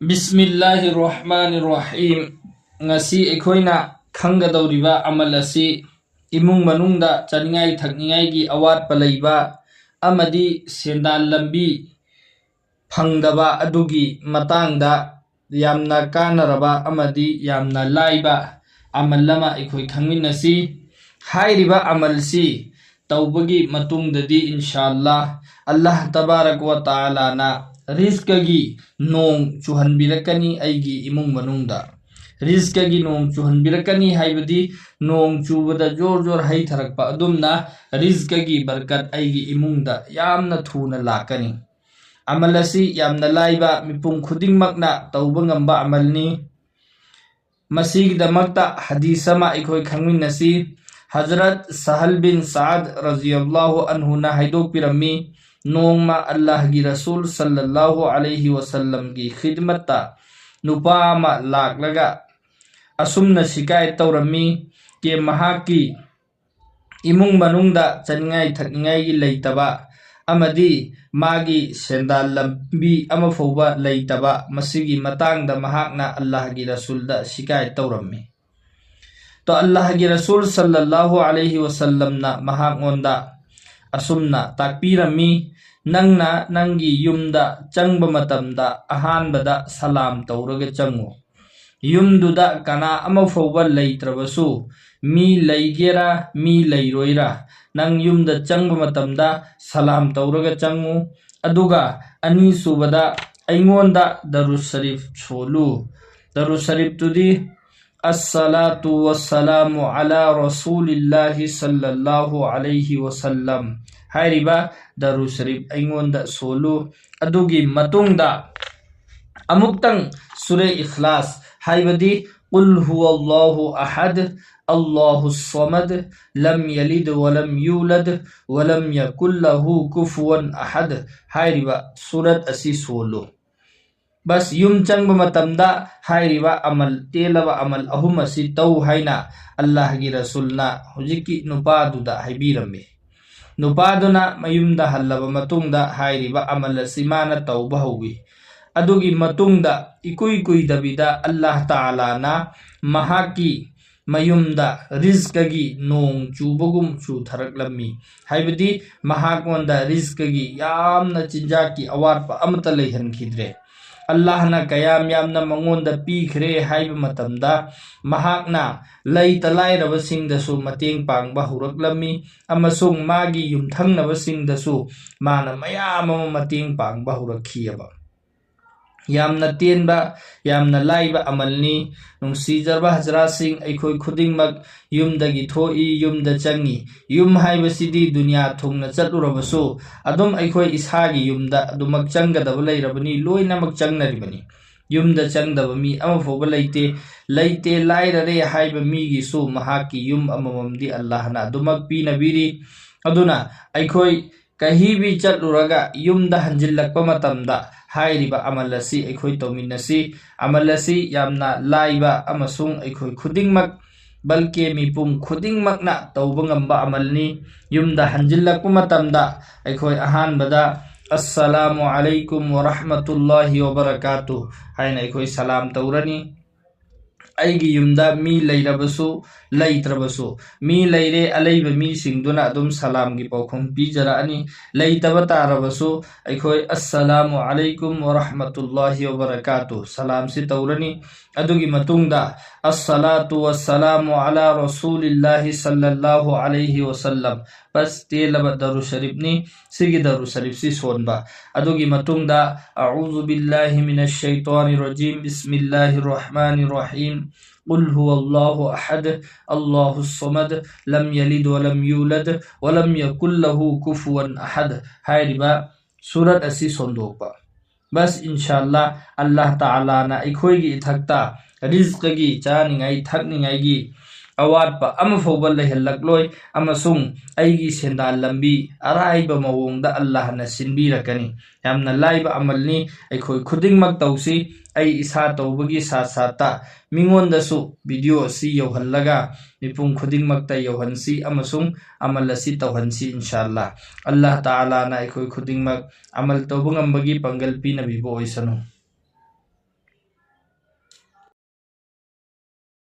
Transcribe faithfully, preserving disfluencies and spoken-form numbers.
ꯕꯤꯁꯃꯤꯜꯂꯥꯍꯤꯔ ꯔꯍꯃꯥꯅꯤꯔ ꯔꯍꯤꯝ꯫ ꯉꯁꯤ ꯑꯩꯈꯣꯏꯅ ꯈꯪꯒꯗꯧꯔꯤꯕ ꯑꯃꯜ ꯑꯁꯤ ꯏꯃꯨꯡ ꯃꯅꯨꯡꯗ ꯆꯥꯅꯤꯡꯉꯥꯏ ꯊꯛꯅꯤꯡꯉꯥꯏꯒꯤ ꯑꯋꯥꯠꯄ ꯂꯩꯕ ꯑꯃꯗꯤ ꯁꯦꯟꯗꯥꯟ ꯂꯝꯕꯤ ꯐꯪꯗꯕ ꯑꯗꯨꯒꯤ ꯃꯇꯥꯡꯗ ꯌꯥꯝꯅ ꯀꯥꯟꯅꯔꯕ ꯑꯃꯗꯤ ꯌꯥꯝꯅ ꯂꯥꯏꯕ ꯑꯃꯜ ꯑꯃ ꯑꯩꯈꯣꯏ ꯈꯪꯃꯤꯟꯅꯁꯤ꯫ ꯍꯥꯏꯔꯤꯕ ꯑꯃꯜꯁꯤ ꯇꯧꯕꯒꯤ ꯃꯇꯨꯡꯗꯗꯤ ꯏꯟꯁꯥꯜꯂꯥ ꯑꯜꯂꯥꯍ ꯇꯕꯥꯔꯛ ꯋ ꯇꯥꯂꯥꯅ ꯔꯤꯖꯀꯒꯤ ꯅꯣꯡ ꯆꯨꯍꯟꯕꯤꯔꯛꯀꯅꯤ ꯑꯩꯒꯤ ꯏꯃꯨꯡ ꯃꯅꯨꯡꯗ꯫ ꯔꯤꯖꯀꯒꯤ ꯅꯣꯡ ꯆꯨꯍꯟꯕꯤꯔꯛꯀꯅꯤ ꯍꯥꯏꯕꯗꯤ ꯅꯣꯡ ꯆꯨꯕꯗ ꯖꯣꯔ ꯖꯣꯔ ꯍꯩꯊꯔꯛꯄ ꯑꯗꯨꯝꯅ ꯔꯤꯖꯀꯒꯤ ꯕꯔꯀꯠ ꯑꯩꯒꯤ ꯏꯃꯨꯡꯗ ꯌꯥꯝꯅ ꯊꯨꯅ ꯂꯥꯛꯀꯅꯤ꯫ ꯑꯃꯜ ꯑꯁꯤ ꯌꯥꯝꯅ ꯂꯥꯏꯕ, ꯃꯤꯄꯨꯝ ꯈꯨꯗꯤꯡꯃꯛꯅ ꯇꯧꯕ ꯉꯝꯕ ꯑꯃꯜꯅꯤ꯫ ꯃꯁꯤꯒꯤꯗꯃꯛꯇ ꯍꯗꯤꯁ ꯑꯃ ꯑꯩꯈꯣꯏ ꯈꯪꯃꯤꯟꯅꯁꯤ꯫ ꯍꯖꯔꯠ ꯁꯍꯜ ꯕꯤꯟ ꯁꯥꯗ ꯔꯖꯤꯌꯜꯂꯥꯍꯨ ꯑꯟꯍꯨꯅ ꯍꯥꯏꯗꯣꯛꯄꯤꯔꯝꯃꯤ, ꯅꯣꯡꯃ ꯑꯜꯂꯥꯍꯒꯤ ꯔꯁꯨꯜ ꯁꯜꯂꯜꯂꯥꯍꯨ ꯑꯂꯩꯍꯤ ꯋꯁꯜꯂꯝꯒꯤ ꯈꯤꯗꯃꯠꯇ ꯅꯨꯄꯥ ꯑꯃ ꯂꯥꯛꯂꯒ ꯑꯁꯨꯝꯅ ꯁꯤꯀꯥꯌꯠ ꯇꯧꯔꯝꯃꯤ, ꯀꯦ ꯃꯍꯥꯛꯀꯤ ꯏꯃꯨꯡ ꯃꯅꯨꯡꯗ ꯆꯥꯅꯤꯡꯉꯥꯏ ꯊꯛꯅꯤꯡꯉꯥꯏꯒꯤ ꯂꯩꯇꯕ ꯑꯃꯗꯤ ꯃꯥꯒꯤ ꯁꯦꯟꯗꯥꯟ ꯂꯝꯕꯤ ꯑꯃ ꯐꯥꯎꯕ ꯂꯩꯇꯕ, ꯃꯁꯤꯒꯤ ꯃꯇꯥꯡꯗ ꯃꯍꯥꯛꯅ ꯑꯜꯂꯥꯍꯒꯤ ꯔꯁꯨꯜꯗ ꯁꯤꯀꯥꯌꯠ ꯇꯧꯔꯝꯃꯤ꯫ ꯇꯣ ꯑꯜꯂꯥꯍꯒꯤ ꯔꯁꯨꯜ ꯁꯜꯂꯜꯂꯥꯍꯨ ꯑꯂꯩꯍꯤ ꯋꯁꯜꯂꯝꯅ ꯃꯍꯥꯛꯉꯣꯟꯗ ꯑꯁꯨꯝꯅ ꯇꯥꯛꯄꯤꯔꯝꯃꯤ, ꯅꯪꯅ ꯅꯪꯒꯤ ꯌꯨꯝꯗ ꯆꯪꯕ ꯃꯇꯝꯗ ꯑꯍꯥꯟꯕꯗ ꯁꯂꯥꯝ ꯇꯧꯔꯒ ꯆꯪꯉꯨ꯫ ꯌꯨꯝꯗꯨꯗ ꯀꯅꯥ ꯑꯃ ꯐꯥꯎꯕ ꯂꯩꯇ꯭ꯔꯕꯁꯨ, ꯃꯤ ꯂꯩꯒꯦꯔꯥ ꯃꯤ ꯂꯩꯔꯣꯏꯔꯥ, ꯅꯪ ꯌꯨꯝꯗ ꯆꯪꯕ ꯃꯇꯝꯗ ꯁꯂꯥꯝ ꯇꯧꯔꯒ ꯆꯪꯉꯨ꯫ ꯑꯗꯨꯒ ꯑꯅꯤꯁꯨꯕꯗ ꯑꯩꯉꯣꯟꯗ ꯗꯔꯨ ꯁꯔꯤꯐ ꯁꯣꯜꯂꯨ꯫ ꯗꯔꯨ ꯁꯔꯤꯐꯇꯨꯗꯤ ꯑꯁꯁꯂꯥꯇꯨ ꯋꯁꯁꯂꯥꯃꯨ ꯑꯂꯥ ꯔꯁꯨꯂꯤꯜꯂꯥꯍꯤ ꯁꯜꯂꯜꯂꯥꯍꯨ ꯑꯂꯩꯍꯤ ꯋꯁꯜꯂꯝ ꯍꯥꯏꯔꯤꯕ ꯗꯔꯨ ꯁꯔꯤꯐ ꯑꯩꯉꯣꯟꯗ ꯁꯣꯜꯂꯨ꯫ ꯑꯗꯨꯒꯤ ꯃꯇꯨꯡꯗ ꯑꯃꯨꯛꯇꯪ ꯁꯨꯔꯦ ꯏꯈ꯭ꯂꯥꯁ ꯍꯥꯏꯕꯗꯤ ꯀꯨꯜ ꯍꯨꯋꯜꯂꯥꯍꯨ ꯑꯍꯗ, ꯑꯜꯂꯥꯍꯨ ꯁꯃꯗ, ꯂꯝ ꯌꯂꯤꯗ ꯋꯂꯝ ꯌꯨꯂꯗ, ꯋꯂꯝ ꯌꯀꯨꯜ ꯂꯍꯨ ꯀꯨꯐꯨꯋꯟ ꯑꯍꯗ ꯍꯥꯏꯔꯤꯕ ꯁꯨꯔꯠ ꯑꯁꯤ ꯁꯣꯜꯂꯨ꯫ ꯕꯁ, ꯌꯨꯝ ꯆꯪꯕ ꯃꯇꯝꯗ ꯍꯥꯏꯔꯤꯕ ꯑꯃꯜ, ꯇꯦꯜꯂꯕ ꯑꯃꯜ ꯑꯍꯨꯝ ꯑꯁꯤ ꯇꯧ ꯍꯥꯏꯅ ꯑꯜꯂꯥꯍꯒꯤ ꯔꯁꯨꯜꯅ ꯍꯧꯖꯤꯛꯀꯤ ꯅꯨꯄꯥꯗꯨꯗ ꯍꯥꯏꯕꯤꯔꯝꯃꯤ꯫ ꯅꯨꯄꯥꯗꯨꯅ ꯃꯌꯨꯝꯗ ꯍꯜꯂꯕ ꯃꯇꯨꯡꯗ ꯍꯥꯏꯔꯤꯕ ꯑꯃꯜ ꯑꯁꯤ ꯃꯥꯅ ꯇꯧꯕ ꯍꯧꯏ꯫ ꯑꯗꯨꯒꯤ ꯃꯇꯨꯡꯗ ꯏꯀꯨꯏ ꯀꯨꯏꯗꯕꯤꯗ ꯑꯜꯂꯥꯍ ꯇꯥꯂꯥꯅ ꯃꯍꯥꯛꯀꯤ ꯃꯌꯨꯝꯗ ꯔꯤꯖꯀꯒꯤ ꯅꯣꯡ ꯆꯨꯕꯒꯨꯝ ꯆꯨꯊꯔꯛꯂꯝꯃꯤ꯫ ꯍꯥꯏꯕꯗꯤ ꯃꯍꯥꯛꯉꯣꯟꯗ ꯔꯤꯖꯀꯒꯤ ꯌꯥꯝꯅ ꯆꯤꯟꯖꯥꯛꯀꯤ ꯑꯋꯥꯠꯄ ꯑꯃꯠꯇ ꯂꯩꯍꯟꯈꯤꯗ꯭ꯔꯦ꯫ ꯑꯜꯂꯥꯍꯅ ꯀꯌꯥꯝ ꯌꯥꯝꯅ ꯃꯉꯣꯟꯗ ꯄꯤꯈ꯭ꯔꯦ ꯍꯥꯏꯕ ꯃꯇꯝꯗ ꯃꯍꯥꯛꯅ ꯂꯩꯇ ꯂꯥꯏꯔꯕꯁꯤꯡꯗꯁꯨ ꯃꯇꯦꯡ ꯄꯥꯡꯕ ꯍꯧꯔꯛꯂꯝꯃꯤ ꯑꯃꯁꯨꯡ ꯃꯥꯒꯤ ꯌꯨꯝꯊꯪꯅꯕꯁꯤꯡꯗꯁꯨ ꯃꯥꯅ ꯃꯌꯥꯝ ꯑꯃ ꯃꯇꯦꯡ ꯄꯥꯡꯕ ꯍꯧꯔꯛꯈꯤꯑꯕ꯫ ꯌꯥꯝꯅ ꯇꯦꯟꯕ, ꯌꯥꯝꯅ ꯂꯥꯏꯕ ꯑꯃꯜꯅꯤ꯫ ꯅꯨꯡꯁꯤꯖꯔꯕ ꯍꯖꯔꯥꯠꯁꯤꯡ, ꯑꯩꯈꯣꯏ ꯈꯨꯗꯤꯡꯃꯛ ꯌꯨꯝꯗꯒꯤ ꯊꯣꯛꯏ, ꯌꯨꯝꯗ ꯆꯪꯉꯤ꯫ ꯌꯨꯝ ꯍꯥꯏꯕꯁꯤꯗꯤ ꯗꯨꯅꯤꯌꯥ ꯊꯨꯡꯅ ꯆꯠꯂꯨꯔꯕꯁꯨ ꯑꯗꯨꯝ ꯑꯩꯈꯣꯏ ꯏꯁꯥꯒꯤ ꯌꯨꯝꯗ ꯑꯗꯨꯃꯛ ꯆꯪꯒꯗꯕ ꯂꯩꯔꯕꯅꯤ, ꯂꯣꯏꯅꯃꯛ ꯆꯪꯅꯔꯤꯕꯅꯤ꯫ ꯌꯨꯝꯗ ꯆꯪꯗꯕ ꯃꯤ ꯑꯃ ꯐꯥꯎꯕ ꯂꯩꯇꯦ꯫ ꯂꯩꯇꯦ ꯂꯥꯏꯔꯔꯦ ꯍꯥꯏꯕ ꯃꯤꯒꯤꯁꯨ ꯃꯍꯥꯛꯀꯤ ꯌꯨꯝ ꯑꯃꯃꯝꯗꯤ ꯑꯜꯂꯥꯍꯅ ꯑꯗꯨꯃꯛ ꯄꯤꯅꯕꯤꯔꯤ꯫ ꯑꯗꯨꯅ ꯑꯩꯈꯣꯏ ꯀꯍꯤ ꯚꯤ ꯆꯠꯂꯨꯔꯒ ꯌꯨꯝꯗ ꯍꯟꯖꯤꯜꯂꯛꯄ ꯃꯇꯝꯗ ꯍꯥꯏꯔꯤꯕ ꯑꯃꯜ ꯑꯁꯤ ꯑꯩꯈꯣꯏ ꯇꯧꯃꯤꯟꯅꯁꯤ꯫ ꯑꯃꯜ ꯑꯁꯤ ꯌꯥꯝꯅ ꯂꯥꯏꯕ ꯑꯃꯁꯨꯡ ꯑꯩꯈꯣꯏ ꯈꯨꯗꯤꯡꯃꯛ, ꯕꯜꯀꯤ ꯃꯤꯄꯨꯝ ꯈꯨꯗꯤꯡꯃꯛꯅ ꯇꯧꯕ ꯉꯝꯕ ꯑꯃꯜꯅꯤ꯫ ꯌꯨꯝꯗ ꯍꯟꯖꯤꯜꯂꯛꯄ ꯃꯇꯝꯗ ꯑꯩꯈꯣꯏ ꯑꯍꯥꯟꯕꯗ "ꯑꯁꯁꯂꯥꯃꯨ ꯑꯂꯩꯀꯨꯝ ꯋꯔꯍꯃꯇꯨꯜꯂꯥꯍꯤ ꯋꯕꯔꯀꯥꯇꯨ" ꯍꯥꯏꯅ ꯑꯩꯈꯣꯏ ꯁꯂꯥꯝ ꯇꯧꯔꯅꯤ꯫ ꯑꯩꯒꯤ ꯌꯨꯝꯗ ꯃꯤ ꯂꯩꯔꯕꯁꯨ ꯂꯩꯇ꯭ꯔꯕꯁꯨ, ꯃꯤ ꯂꯩꯔꯦ ꯑꯂꯩꯕ ꯃꯤꯁꯤꯡꯗꯨꯅ ꯑꯗꯨꯝ ꯁꯂꯥꯝꯒꯤ ꯄꯥꯎꯈꯨꯝ ꯄꯤꯖꯔꯛꯑꯅꯤ꯫ ꯂꯩꯇꯕ ꯇꯥꯔꯕꯁꯨ ꯑꯩꯈꯣꯏ "ꯑꯁꯁꯂꯥꯃꯨ ꯑꯂꯩꯀꯨꯝ ꯋꯔꯍꯃꯇꯨꯜꯂꯥꯍꯤ ꯋꯕꯔꯀꯥꯇꯨ" ꯁꯂꯥꯝꯁꯤ ꯇꯧꯔꯅꯤ꯫ ꯑꯗꯨꯒꯤ ꯃꯇꯨꯡꯗ "ꯑꯁꯁꯂꯥꯇꯨ ꯋꯁꯁꯂꯥꯃꯨ ꯑꯂꯥ ꯔꯁꯨꯂꯤꯜꯂꯥꯍꯤ ꯁꯜꯂꯜꯂꯥꯍꯨ ꯑꯂꯩꯍꯤ ꯋꯁꯜꯂꯝ" ꯕꯁ ꯇꯦꯜꯂꯕ ꯗꯔꯨ ꯁꯔꯤꯐꯅꯤ꯫ ꯁꯤꯒꯤ ꯗꯔꯨ ꯁꯔꯤꯐꯁꯤ ꯁꯣꯟꯕ꯫ ꯑꯗꯨꯒꯤ ꯃꯇꯨꯡꯗ "ꯑꯎꯖꯨ ꯕꯤꯜꯂꯥꯍꯤ ꯃꯤꯅꯁ ꯁꯩꯇꯥꯅꯤꯔ ꯔꯖꯤꯝ, ꯕꯤꯁꯃꯤꯜꯂꯥꯍꯤꯔ ꯔꯍꯃꯥꯅꯤꯔ ꯔꯍꯤꯝ, ꯀꯨꯜ ꯍꯨꯋꯜꯂꯥꯍꯨ ꯑꯍꯗ, ꯑꯜꯂꯥꯍꯨ ꯁꯃꯗ, ꯂꯝ ꯌꯂꯤꯗ ꯋꯂꯝ ꯌꯨꯂꯗ, ꯋꯂꯝ ꯌꯀꯨꯜ ꯂꯍꯨ ꯀꯨꯐꯨꯋꯟ ꯑꯍꯗ" ꯍꯥꯏꯔꯤꯕ ꯁꯨꯔꯠ ꯑꯁꯤ ꯁꯣꯟꯗꯣꯛꯄ꯫ ꯕꯁ, ꯏꯟꯁꯥꯜꯂꯥ, ꯑꯜꯂꯥꯍ ꯇꯥꯂꯥꯅ ꯑꯩꯈꯣꯏꯒꯤ ꯏꯊꯛꯇ ꯔꯤꯖꯀꯒꯤ, ꯆꯥꯅꯤꯡꯉꯥꯏ ꯊꯛꯅꯤꯡꯉꯥꯏꯒꯤ, ꯑꯋꯥꯠꯄ ꯑꯃꯐꯥꯎꯕ ꯂꯩꯍꯜꯂꯛꯂꯣꯏ, ꯑꯃꯁꯨꯡ ꯑꯩꯒꯤ ꯁꯦꯟꯗꯥꯟ ꯂꯝꯕꯤ ꯑꯔꯥꯏꯕ ꯃꯑꯣꯡꯗ ꯑꯜꯂꯥꯍꯅ ꯁꯤꯟꯕꯤꯔꯛꯀꯅꯤ꯫ ꯌꯥꯝꯅ ꯂꯥꯏꯕ ꯑꯃꯜꯅꯤ꯫ ꯑꯩꯈꯣꯏ ꯈꯨꯗꯤꯡꯃꯛ ꯇꯧꯁꯤ꯫ ꯑꯩ ꯏꯁꯥ ꯇꯧꯕꯒꯤ ꯁꯥꯠ ꯁꯥꯠꯇ ꯃꯤꯉꯣꯟꯗꯁꯨ video ꯑꯁꯤ ꯌꯧꯍꯜꯂꯒ ꯃꯤꯄꯨꯝ ꯈꯨꯗꯤꯡꯃꯛꯇ ꯌꯧꯍꯟꯁꯤ ꯑꯃꯁꯨꯡ ꯑꯃꯜ ꯑꯁꯤ ꯇꯧꯍꯟꯁꯤ, ꯏꯟꯁꯥ ꯑꯜꯂꯥ꯫ ꯑꯜꯂꯥꯍ ꯇꯥꯂꯥꯅ ꯑꯩꯈꯣꯏ ꯈꯨꯗꯤꯡꯃꯛ ꯑꯃꯜ ꯇꯧꯕ ꯉꯝꯕꯒꯤ ꯄꯥꯡꯒꯜ ꯄꯤꯅꯕꯤꯕ ꯑꯣꯏꯁꯅꯨ꯫